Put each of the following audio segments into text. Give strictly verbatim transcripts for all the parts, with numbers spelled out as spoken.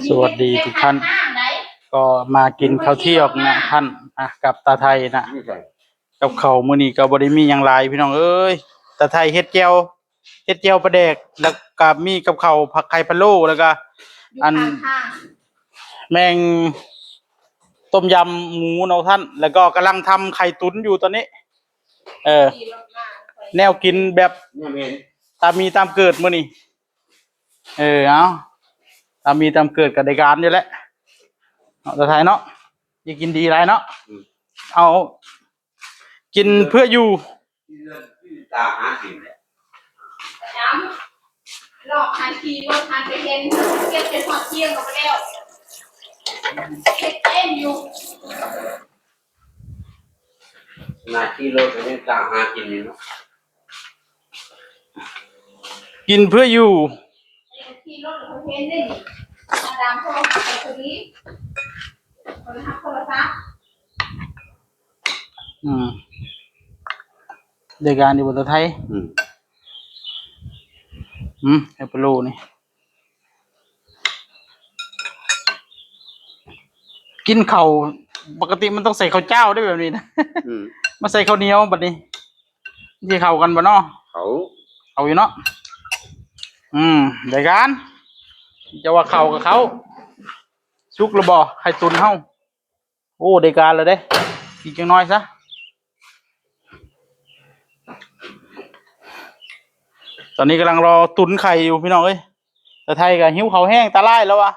สวัสดีทุกท่าน ก็มากินข้าวเที่ยงนะท่าน อ่ะ กับตาไทยนะ กับข้าวมื้อนี้ก็บ่ได้มีหยังหลายพี่น้องเอ้ย ตาไทยเฮ็ดแจ่ว เฮ็ดแจ่วปลาแดก แล้วก็มีกับข้าวผัดไข่พะโล้ แล้วก็ อัน แมงต้มยำหมูเนาะท่าน แล้วก็กำลังทำไข่ตุ๋นอยู่ตอนนี้ เออ แนวกินแบบ เนี่ยเมน ตามมีตามเกิดมื้อนี้ เออ เอา ตามมีตามเกิดก็ได้การอยู่แหละ เอาตาไทยเนาะ อย่ากินดีหลายเนาะ อืม เอา กินเพื่ออยู่ กินเรื่องที่ตาหากินเนี่ย ประจำ หลอกหาขี่รถหาไปเห็น เก็บจนฮอดเที่ยงก็บ่แล้ว เฮ็ดเต็มอยู่ หน้าที่รถก็ยังตาหากินอยู่เนาะ กินเพื่ออยู่ ขี่รถเขาเห็นได้นี่ มาดามโทรหาเขาพอดี เขาเลยรับโทรศัพท์ อืม ได้การอยู่บ่ตาไทย อืม อืม ไข่พะโล้นี่ กินข้าว ปกติมันต้องใส่ข้าวเจ้าด้วยแบบนี้นะ อืม มาใส่ข้าวเหนียวบัดนี้ สิเข้ากันบ่เนาะ เข้า เข้าอยู่เนาะ อืม ได้การ จะว่าเข้ากับเข้า สุกแล้วบ่ ไข่ตุ๋นเฮา โอ้ ได้การแล้วเด้ อีกจังน้อยซะ ตอนนี้กำลังรอตุ๋นไข่อยู่พี่น้องเอ้ย ตาไทยก็หิวข้าวแห้งตาลายแล้ววะ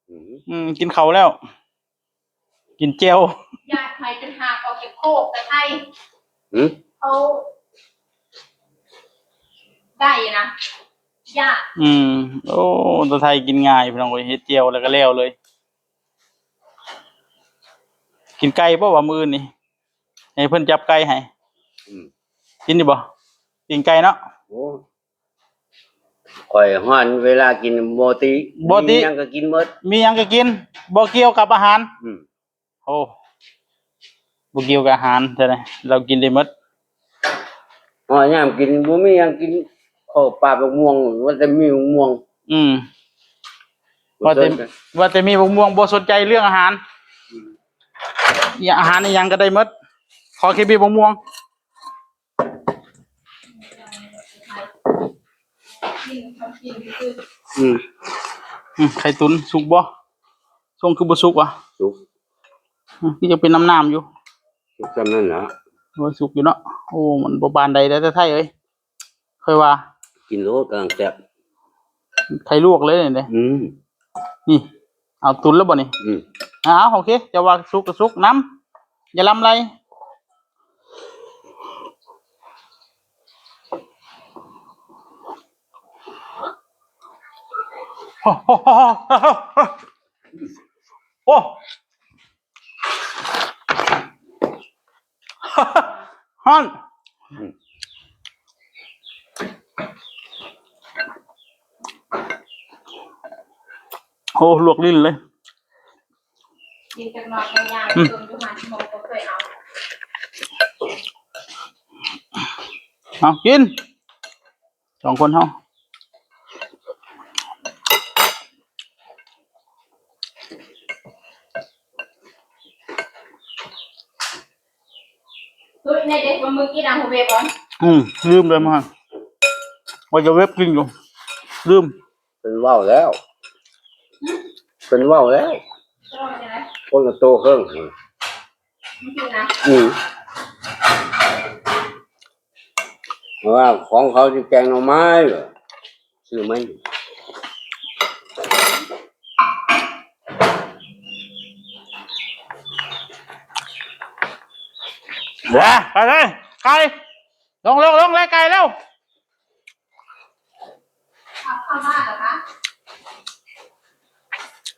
อืม อืม กินข้าวแล้ว กินแจ่ว ย่านไข่จนหากออกจากโคก ตาไทย อืม เขาได้นะ ย่าน อืม โอ้ ตาไทยกินง่ายพี่น้องเอ้ย เฮ็ดแจ่วแล้วก็แล้วเลย กินไก่บ่วะมื้ออื่นนี่ ให้เพิ่นจับไก่ให้ อืม กินอยู่บ่ ปิ้งไก่เนาะ โอ้ ข่อยฮ้อนเวลากินบ่ติ บ่ติ มีหยังก็กินหมด มีหยังก็กิน บ่เกี่ยวกับอาหาร อืม โอ้ บ่เกี่ยวกับอาหาร เท่าใด เรากินได้หมด ฮ้อนยามกินบ่มีหยังกิน ข้าวปลาบักม่วง ว่าแต่มีบักม่วง อืม ว่าแต่ ว่าแต่มีบักม่วง บ่สนใจเรื่องอาหาร อืม อีหยัง อาหารอีหยังก็ได้หมด ขอแค่มีบักม่วง อืม อืม ไข่ตุ๋นสุกบ่ ทรงคือบ่สุกวะ สุก อืม คือยังเป็นน้ำๆอยู่ สุกส่ำนั่นล่ะ โอ้ย สุกอยู่เนาะ โอ้ มันบ่ปานใดเด้อตาไทยเอ้ย ค่อยว่า กินโลดกำลังแซ่บ ไข่ลวกเลยเนี่ย อืม นี่ เอาตุ๋นแล้วบ่นี่ อืม อ้าว โอเค จะว่าสุกก็สุก น้ำ อย่าลำไร โอ้ ฮ้อน อืม โอ้ ลวกลิ้นเลย กินจักหน่อยจักอย่าง อืม จนอยู่หันมองบ่เคยเอา เอากิน สองคนเฮา เฮ้ย ในเด็กมันมือกินอ่ะ หัวเบก่อน อืม ลืมเลยมา ว่าจะเว็บกินอยู่ ลืม เป็นว่าวแล้ว เป็นว่าวแล้ว เป็นว่าวจะไหน คนละโตเครื่อง มันกินนะ อืม เพราะว่าของเขาที่แกงหน่อไม้เหรอ ซื้อไหม เดี๋ยว ไปเลย ไก่ ลง ลง ลงเลย ไก่ เร็ว เอาเข้าบ้านเหรอคะ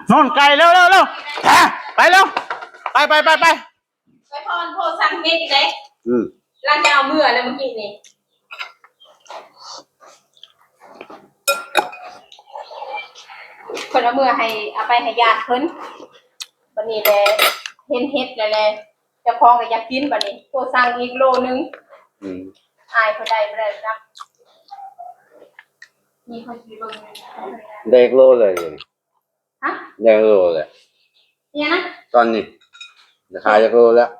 โน่น ไก่ เร็ว เร็ว เร็ว อ่ะ ไป เร็ว ไป ไป ไป ไป ไปพรโทรสั่งเมดอีกเลย อืม หลังจากเอาเมื่อแล้วเมื่อกี้นี่ เพิ่นเอาเมื่อให้ เอาไปให้ญาติเพิ่น บัดนี้แหละ เห็นเห็ดแล้วแหละ เจ้าของก็อยากกิน บัดนี้โทรสั่งอีกโลนึง อืม อ้ายเพิ่นได้บ่ได้จัก นี่เขาสิเบิ่ง ได้อีกโลเลย ฮะ ได้โลเลย เนี่ยนะ ตอนนี้ได้ขายจักโลแล้ว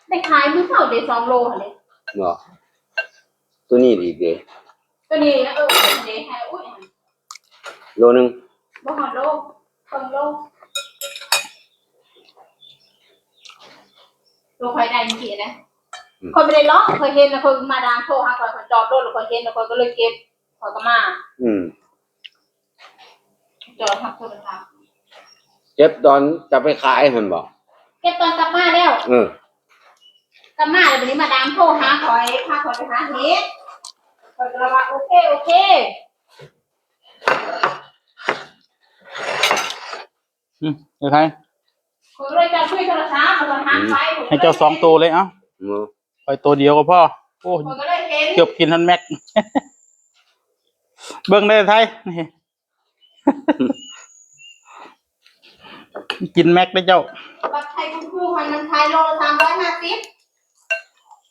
ได้ขายมื้อเช้าได้สองโลหั่นเด้ เนาะ ตัวนี้ดีเด้ ตัวนี้นะ เออ เออ เด้ ให้ อุ้ย โลหนึ่ง บ่ฮอดโล เพิ่งโล ตัวข่อยได้จังซี่นะ อืม ข่อยบ่ได้เลาะ ข่อยเห็นแล้วข่อยมาดามโทรหาข่อย ข่อยจอดรถแล้วข่อยเห็นแล้วข่อยก็เลยเก็บ ข่อยก็มา อืม จอดรับโทรศัพท์ เก็บตอนจะไปขายหั่นบ่ เก็บตอนกลับมาแล้ว เออ กลับมาแล้วบัดนี้มาดามโทรหาข่อย พาข่อยไปหาเห็ด ข่อยก็เลยว่า โอเค โอเค อืม เดี๋ยวไทย ข่อยก็เลยจะคุยโทรศัพท์ ข่อยก็ถามไป ให้เจ้าสองตัวเลย เอ้า อืม ข่อยตัวเดียวก็พอ โอ้ ข่อยก็เลยเห็น เกือบกินทันแม็ก เบิ่งได้ไทย นี่ กินแม็กได้เจ้า บักไทยคุณครูให้มันขายโลละสามร้อยห้าสิบ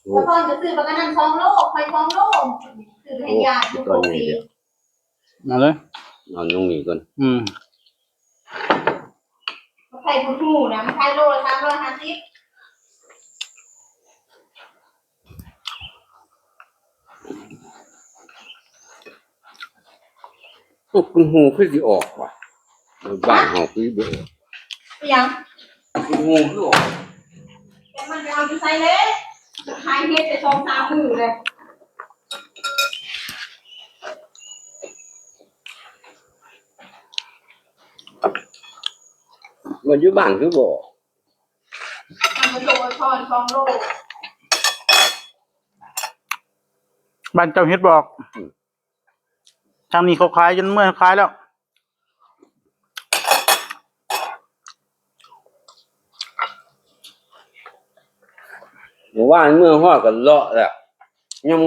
โอ้ แล้วพ่อจะซื้อบักอันนั้นสองโล ข่อยสองโล ซื้อให้ญาติอยู่ โอ้ ตอนนี้เดี๋ยว มาเลย นอนตรงนี้ก่อน อืม บักไทยคุณครูนะ มันขายโลละสามร้อยห้าสิบ พวกคุณฮูคือสิออกว่ะ บ้านเฮาคือสิบ่ออก อิหยัง คุณฮูคือออก แต่มันไปเอาอยู่ไสเลย ขายเห็ดได้สองสามมื้อเลย มันอยู่บ้านคือบ่ออก มันก็โลละสองโล บ้านเจ้าเห็ดบ่ออก อืม ทางนี้เขาขายจนเมื่อยขายแล้ว เมื่อวานเมื่อฮอดก็เลาะแล้ว ยัง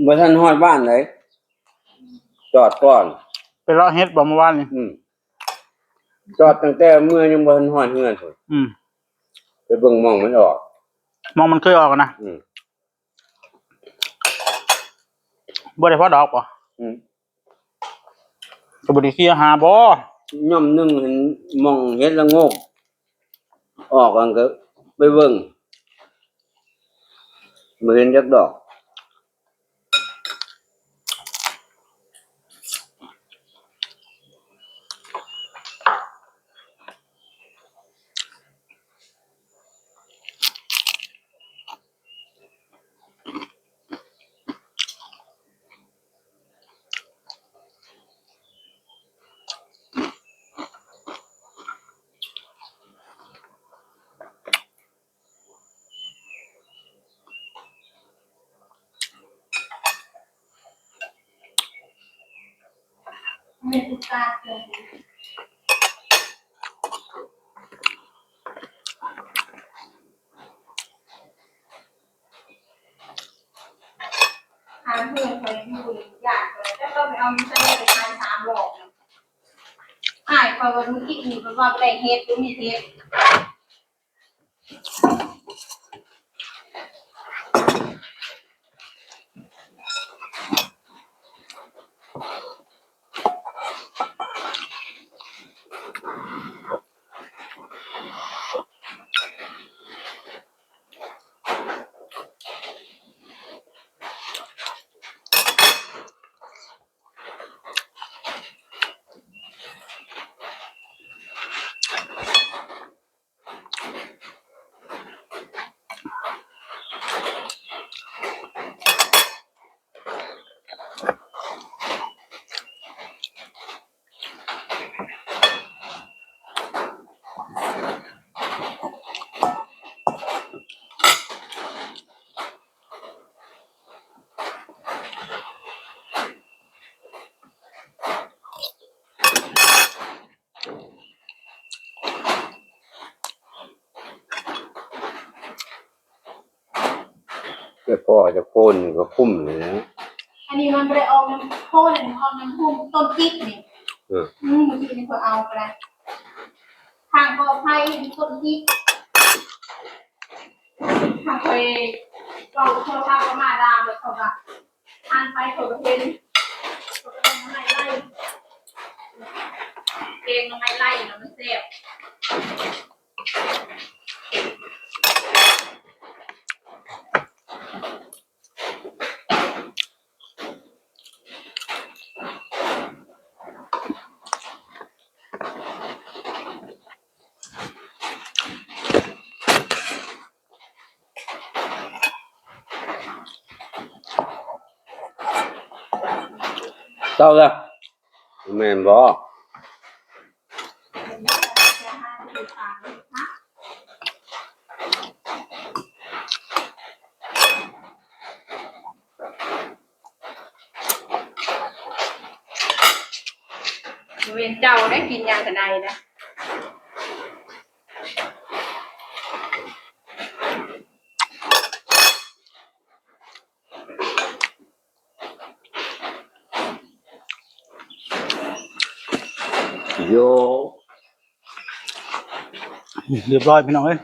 บ่ทันฮอดบ้านเลย จอดก่อน ไปเลาะเห็ดบ่เมื่อวานนี่ อืม จอดตั้งแต่เมื่อยังบ่ทันฮอดเฮือนพุ้น อืม ไปเบิ่งหม่องมันออก หม่องมันเคยออกอะนะ อืม บ่ได้พอดอกบ่ อืม ก็บ่ได้เคลียร์หาบ่ ย่อมหนึ่งเห็นหม่องเห็ดละโงก ออกกันก็ไปเบิ่ง บ่เห็นจักดอก หาเพื่อนคอยอยู่ อยากเลย แต่ก็ไปเอาอยู่ไสไปขายสามรอบนะ อ้ายคอยว่ามื้อกี้นี่เพิ่นว่าบ่ได้เฮ็ด บ่มีเฮ็ด แต่พอจะโค่นก็คุ้มเลยนะ อันนี้มันบ่ได้ออกน้ำโค่น อันนี้ออกน้ำพุต้นจิกนี่ เออ อืม เมื่อกี้นี่ก็เอาไปละ ทางปลอดภัยต้นจิก ทางไปเว้าโทรศัพท์ก็มาด่าเลยเขาว่า หันไปเขาก็เห็น เขาก็เห็นอะไรไล่ งหน่อไม้ไล่นะมันแซ่บ เศร้าละแม่นบ่ เวรเจ้าได้กินยาทนายนะ โย เรียบร้อยพี่น้องเอ้ย